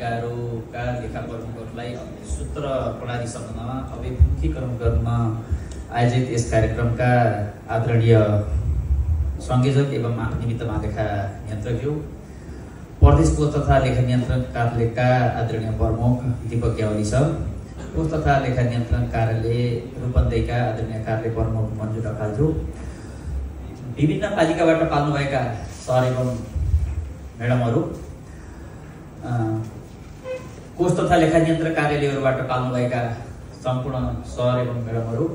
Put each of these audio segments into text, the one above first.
कार्यपालिकाहरूका लेखा प्रमुखहरूलाई सूत्र प्रणाली सम्बन्धमा अभिमुखीकरण गर्न आयोजित यस कार्यक्रमका आदरणीय संयोजक एवं निमित्त महालेखा नियन्त्रकज्यू, प्रदेश कोष तथा लेखा नियन्त्रण कार्यालयका आदरणीय प्रमुख दीपक ग्यावाली सर, कोष तथा लेखा नियन्त्रण कार्यालय रूपन्देहीका आदरणीय कार्यालय प्रमुख मन्जु ढकालज्यू, विभिन्न पालिकाबाट पाल्नुभएका सर एवं म्याडमहरू, कोष तथा लेखा नियन्त्रण कार्यालयहरूबाट पाल्नुभएका सम्पूर्ण सर एवं म्याडमहरू,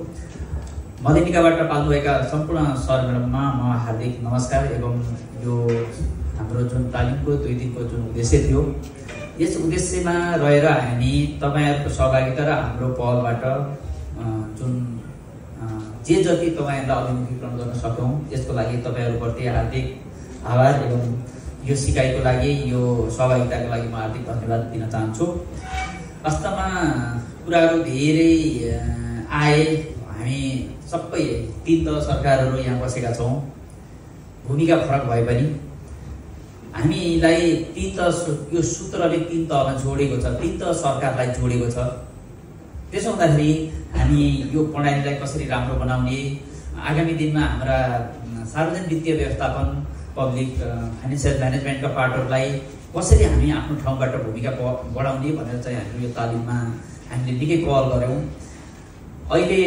मलेनिकाबाट पाल्नुभएका सम्पूर्ण सर म्याडममा म हार्दिक नमस्कार एवं यो हाम्रो जुन तालिमको 2 दिनको जुन उद्देश्य थियो, यस उद्देश्यमा रहेर हामी तपाईहरुको सहभागिता र हाम्रो पहलबाट जुन जे जति तपाईहरुलाई अभिमुखीकरण गर्न सकौं यसको लागि तपाईहरुप्रति हार्दिक आभार एवं यो सिकाइको लागि, यो सहभागिताको लागि म हार्दिक धन्यवाद दिन चाहन्छु। वास्तवमा कुराहरू धेरै आए, हामी सबै 3 तह सरकारहरू यहाँ बसेका छौं, भूमिका फरक भए पनि हामीलाई 3 तह यो सूत्रले 3 तहमा जोडेको छ, 3 तह सरकारलाई जोडेको छ। त्यसो हुँदाखेरि हामी यो प्रणालीलाई कसरी राम्रो बनाउने, आगामी दिनमा हाम्रा सार्वजनिक वित्तीय व्यवस्थापन, पब्लिक फाइनेन्शियल म्यानेजमेन्टका पार्टहरुलाई कसरी हामी आफ्नो ठाउँबाट भूमिका बढाउने भनेर चाहिँ हामी यो तालिममा हामीले निकै पहल गर्यौं। अहिले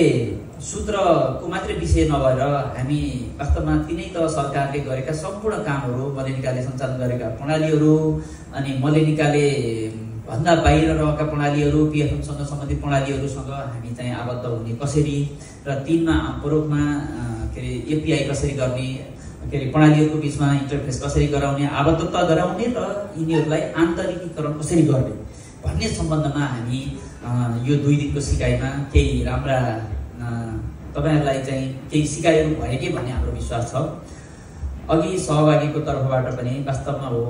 सूत्रको मात्र विषय नभएर हामी वास्तवमा 3 तह सरकारले गरेका सम्पूर्ण कामहरू, मलेनिकाले सञ्चालन गरेका प्रणालीहरू अनि मलेनिकाले भन्दा बाहिर रहेका प्रणालीहरू, पिएफएमसँग सम्बन्धित प्रणालीहरूसँग हामी चाहिँ आबद्ध हुने कसरी र 3 मा परोक्षमा एपीआई कसरी गर्ने, प्रणालीहरूको बीचमा इन्टरफेस कसरी गराउने, आबद्धता गराउने र यिनीहरूलाई आन्तरिकीकरण कसरी गर्ने भन्ने सम्बन्धमा हामी यो 2 दिनको सिकाइमा केही राम्रा तपाईहरुलाई चाहिँ केही सिकाइहरू भए के भन्ने हाम्रो विश्वास छ। अघि सहभागीको तर्फबाट पनि वास्तवमा हो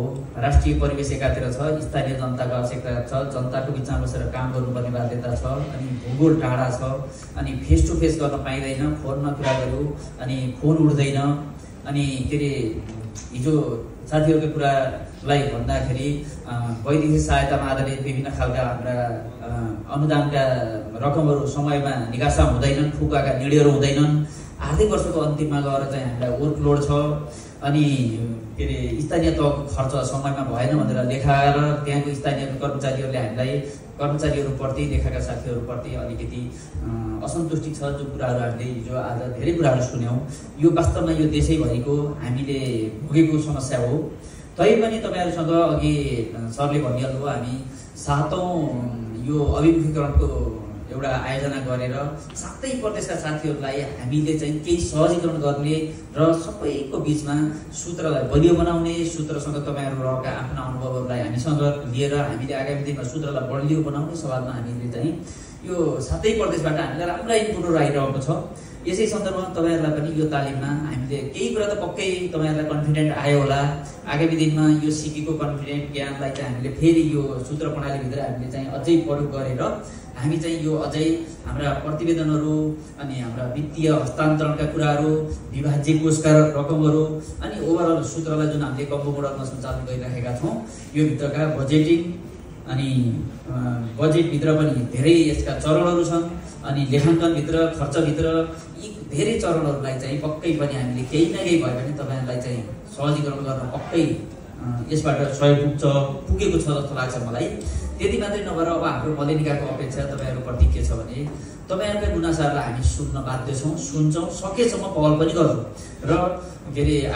राष्ट्रिय परिवेश एकातिर छ, स्थानीय जनताको आवश्यकता छ, जनताको बीचमा बसेर काम गर्नुपर्ने बाध्यता छ, अनि भूगोल टाढा छ, अनि फेस टु फेस गर्न पाइँदैन, फोनमा कुरा गर्यो अनि फोन उड्दैन, अनि हिजो साथीहरुको कुरालाई भन्दाखेरि वैदेशिक सहायतामा आधारित विभिन्न खालका हाम्रा अनुदानका रकमहरू समयमा निकासा हुँदैनन्, फुकाका निर्णयहरू हुँदैनन्, आर्थिक वर्षको अन्तिममा गएर चाहिँ हामीलाई वर्कलोड छ, अनि स्थानीय तहको खर्च समयमा भएन भनेर लेखाएर त्यहाँको स्थानीय कर्मचारीहरूले हामीलाई कर्मचारीहरूप्रति, लेखाका साथीहरूप्रति अलिकति असन्तुष्टि छ, जो कुराहरू हामीले हिजो आज धेरै कुराहरू सुन्यौं। यो वास्तवमा यो देशैभरिको हामीले भोगेको समस्या हो। तैपनि तपाईहरुसँग अघि सरले भनिहाल्नु भयो, हामी 7औं यो अभिमुखीकरणको एउटा आयोजना गरेर 7 प्रदेशका साथीहरूलाई हामीले चाहिँ केही सहजीकरण गर्ने र सबैको बीचमा सूत्रलाई बलियो बनाउने, सूत्रसँग तपाईहरु रहेका आफ्ना अनुभवहरूलाई हामीसँग लिएर हामीले आगामी दिनमा सूत्रलाई बलियो बनाउने सवालमा हामीले चाहिँ यो 7 प्रदेशबाट हामीलाई राम्रा इनपुटहरू आइरहेको छ। यसै सन्दर्भमा तपाईहरुलाई पनि यो तालिममा हामीले केही कुरा त पक्कै तपाईहरुलाई कन्फिडेन्ट आयो होला। आगामी दिनमा यो सिकेको कन्फिडेन्ट ज्ञानलाई चाहिँ हामीले फेरि यो सूत्र प्रणाली भित्र हामीले चाहिँ अझै प्रयोग गरेर हामी चाहिँ यो अझै हाम्रा प्रतिवेदनहरू अनि हाम्रा वित्तीय हस्तान्तरणका कुराहरू, विभाज्य कोषका रकमहरू अनि ओभरअल सूत्रलाई जुन हामीले कम्बो मोडलमा सञ्चालन गरिरहेका छौं, यो भित्रका बजेटिङ अनि बजेटभित्र पनि धेरै यसका चरणहरू छन्, अनि लेखाङ्कन भित्र, खर्च भित्र यी धेरै चरणहरूलाई चाहिँ पक्कै पनि हामीले केही न केही भए पनि तपाईहरुलाई चाहिँ सहजीकरण गर्न पक्कै यसबाट सहयोग पुगेको छ जस्तो लाग्छ मलाई। त्यति मात्रै नभएर अब हाम्रो मलेनिकाको अपेक्षा तपाईहरुप्रति के छ भने तपाईहरुकै गुनासाहरूलाई हामी सुन्न बाध्य छौं, सुन्छौं, सकेसम्म पहल पनि गर्छौं र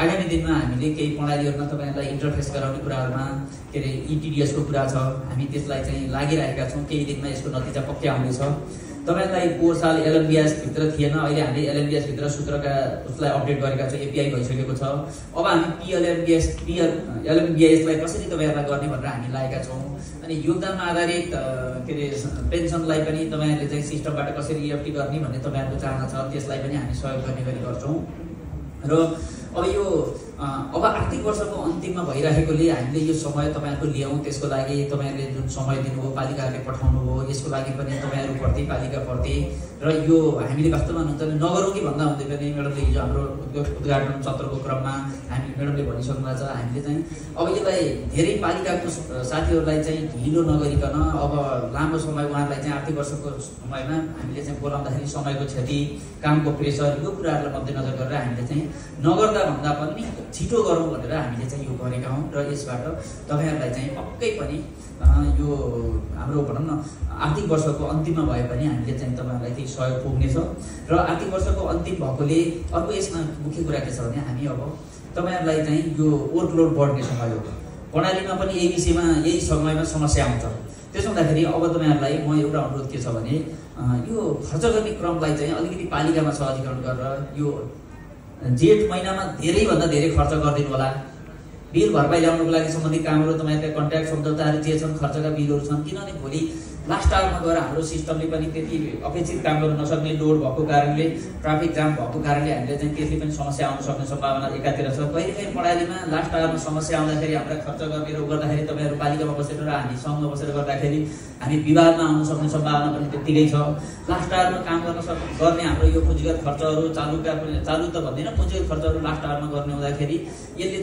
आगामी दिनमा हामीले केही प्रणालीहरुमा तपाईहरुलाई इन्टरफेस गराउने कुराहरुमा इटिडिएस को कुरा छ, हामी त्यसलाई चाहिँ लागिरहेका छौं। केही दिनमा यसको नतिजा पक्कै आउँदैछ। तपाईहरुलाई पोहोर साल एलएमबीएस भित्र थिएन, अहिले हामीले एलएमबीएस भित्र सूत्रका उसलाई अपडेट गरेका छौं, एपीआई भइसकेको छ। अब हामी एलएमबीएस लाई कसरी तपाईहरुलाई गर्ने भनेर हामी लागेका छौं। अनि योगदानमा आधारित पेन्सनलाई पनि तपाईहरुले चाहिँ सिस्टमबाट कसरी इएफटी गर्ने भन्ने तपाईहरुको चाहना छ, त्यसलाई पनि हामी सहयोग गर्ने गरी गर्छौं। र अब यो अब आर्थिक वर्षको अन्तिममा भइरहेकोले हामीले यो समय तपाईँहरूको ल्याउँ, त्यसको लागि तपाईँहरूले जुन समय दिनुभयो, पालिकाहरूले पठाउनु भयो, यसको लागि पनि तपाईँहरूप्रति, पालिकाप्रति र यो हामीले वास्तवमा हुन्छ भने नगरौँ कि भन्दा हुँदै पनि म्याडमले हिजो हाम्रो उद्घाटन सत्रको क्रममा हामी म्याडमले भनिसक्नु भएको छ, हामीले चाहिँ अब यसलाई धेरै पालिकाको साथीहरूलाई चाहिँ ढिलो नगरिकन अब लामो समय उहाँहरूलाई चाहिँ आर्थिक वर्षको समयमा हामीले चाहिँ बोलाउँदाखेरि समयको क्षति, कामको प्रेसर, यो कुराहरूलाई मध्यनजर गरेर हामीले चाहिँ नगर्दा भन्दा पनि छिटो गरौँ भनेर हामीले चाहिँ यो गरेका हौँ र यसबाट तपाईँहरूलाई चाहिँ पक्कै पनि यो हाम्रो भनौँ न आर्थिक वर्षको अन्तिममा भए पनि हामीले चाहिँ तपाईँहरूलाई चाहिँ सहयोग पुग्नेछ र आर्थिक वर्षको अन्तिम भएकोले अर्को यसमा मुख्य कुरा के छ भने हामी अब तपाईँहरूलाई चाहिँ यो वर्कलोड बढ्ने समय हो, प्रणालीमा पनि यही विषयमा यही समयमा समस्या आउँछ। त्यसो हुँदाखेरि अब तपाईँहरूलाई म एउटा अनुरोध के छ भने यो खर्च गर्ने क्रमलाई चाहिँ अलिकति पालिकामा सहजीकरण गरेर यो जेठ महिनामा धेरैभन्दा धेरै खर्च गरिदिनु होला। बिल भरपाई ल्याउनुको लागि सम्बन्धित कामहरू तपाईँहरूका कन्ट्र्याक्ट सम्झौताहरू जे छन्, खर्चका बिलहरू छन्, किनभने भोलि लास्ट आवरमा गएर हाम्रो सिस्टमले पनि त्यति अपेक्षित काम गर्न नसक्ने, लोड भएको कारणले, ट्राफिक जाम भएको कारणले हामीले चाहिँ त्यसले पनि समस्या आउन सक्ने सम्भावना एकातिर छ। कहिलेकाहीँ प्रणालीमा लास्ट आवरमा समस्या आउँदाखेरि हाम्रा खर्च गर्ने गर्दाखेरि तपाईँहरू पालिकामा बसेर र हामी सङ्घमा बसेर गर्दाखेरि हामी विवादमा आउन सक्ने सम्भावना पनि त्यत्तिकै छ। लास्ट आवरमा काम गर्ने हाम्रो यो पुँजीगत खर्चहरू चालु त भन्दैन, पुँजीगत खर्चहरू लास्ट आवरमा गर्ने हुँदाखेरि यसले